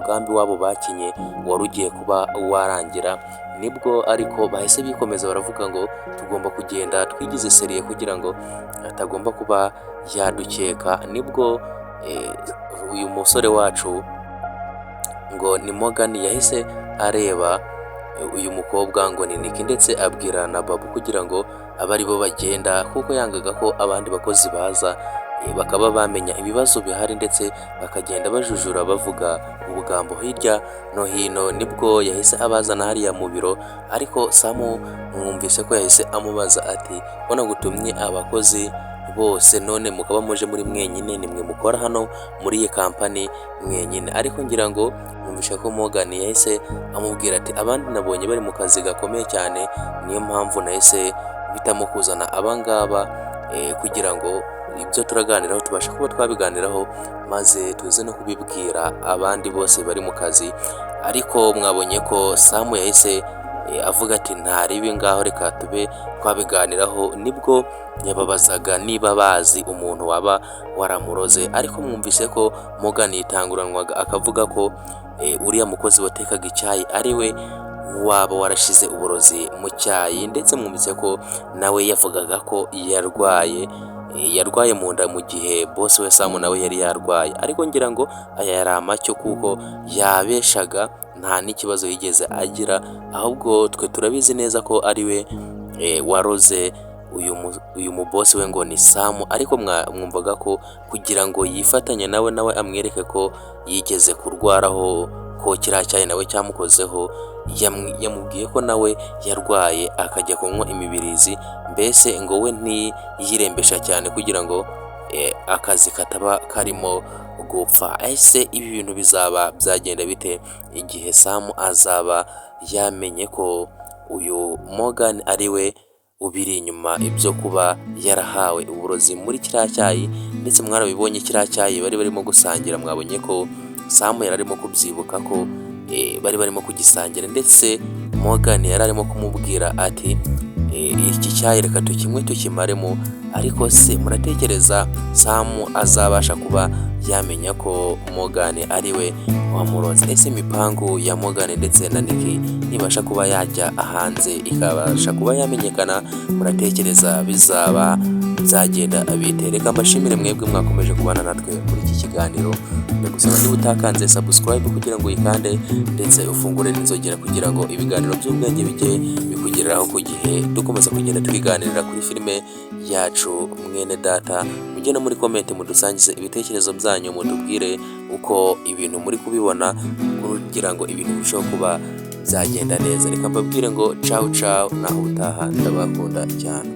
Umugambi wabo bakinye wari ugiye kuba warangira. Nibwo ariko bahise bikomeza, baravuga ngo tugomba kugenda twigize sérieux kugira ngo atagomba kuba yadukeka. Nibwo uyu musore wacu ngo ni Morgan yahise areba uyu mukobwa ngo ni Niki, ndetse abwira na Babu kugira ngo abe aribo bagenda, kuko yangaga ko abandi bakozi baza bakaba bamenya ibibazo bihari, ndetse bakagenda bajujura bavuga ubugambo hirya no hino. Nibwo yahise abazana hariya mu biro, ariko Samu mwumvise ko yahise amubaza ati: "Ko nagutumye abakozi bose, none mukaba muje muri mwenyine? Nimwe mukora hano muri iyi kampani mwenyine?" Ariko ngira ngo mwumvishe ko Morgan yahise amubwira ati: "Abandi nabonye bari mu kazi gakomeye cyane, niyo mpamvu nahise mpitamo kuzana abangaba kugira ngo ibyo turaganiraho tubashe kuba twabiganiraho, maze tuze no kubibwira abandi bose bari mu kazi." Ariko mwabonye ko Samu yahise avuga ati: "Ntaribi, ngaho reka tube twabiganiraho." Nibwo yababazaga niba bazi umuntu waba waramuroze, ariko mwumvise ko Morgan yitanguranwaga akavuga ko uriya mukozi watekaga icyayi ari we waba warashize uburozi mu cyayi. Ndetse mwumvise ko nawe yavugaga ko yarwaye mu nda, mu gihe boss we Samu nawe yari yarwaye. Ariko ngira ngo aya yari amacyo, kuko yabeshaga, nta n'ikibazo yigeze agira. Ahubwo twe turabizi neza ko ari we waroze uyu mubosi we ngo ni Samu. Ariko mwumvaga ko kugira ngo yifatanye nawe, nawe amwereke ko yigeze kurwaraho, ko kiriya cyayi nawe cyamukozeho, yamubwiye ko nawe yarwaye akajya kunywa imibirizi, mbese ngo we ntiyirembesha cyane kugira ngo akazi kataba karimo gupfa. Ese ibi bintu bizaba byagenda bite igihe Samu azaba yamenye ko uyu Morgan ari we ubiri inyuma ibyo kuba yarahawe uburozi muri kiriya cyayi? Ndetse mwarabibonye, kiriya cyayi bari barimo gusangira, mwabonye ko Samu yari arimo kubyibuka ko bari barimo kugisangira, ndetse Morgan yari arimo kumubwira ati: "Iki cyayi reka tukinywe tukimaremo." Ariko se muratekereza Samu azabasha kuba yamenya ko Morgan ari we wamuroze? Ese imipangu ya Morgan ndetse na Nicky nibasha kuba yajya hanze, ikabasha kuba yamenyekana, muratekereza bizaba byagenda bite? Reka mbashimire mwebwe mwakomeje kubana natwe muri iki kiganiro. Ndagusaba, niba utakanze subscribe, kugira ngo uyikande, ndetse ufungure n'inzogera kugira ngo ibiganiro by'ubwenge bijye bikugereraho ku gihe. Dukomeza kugenda twiganirira kuri filime yacu Mwene Data. Mujye no muri comment mudusangize ibitekerezo byanyu, mutubwire uko ibintu muri kubibona kugira ngo ibintu birusheho kuba byagenda neza. Reka mbabwire ngo ciao ciao, naho utaha, ndabakunda cyane.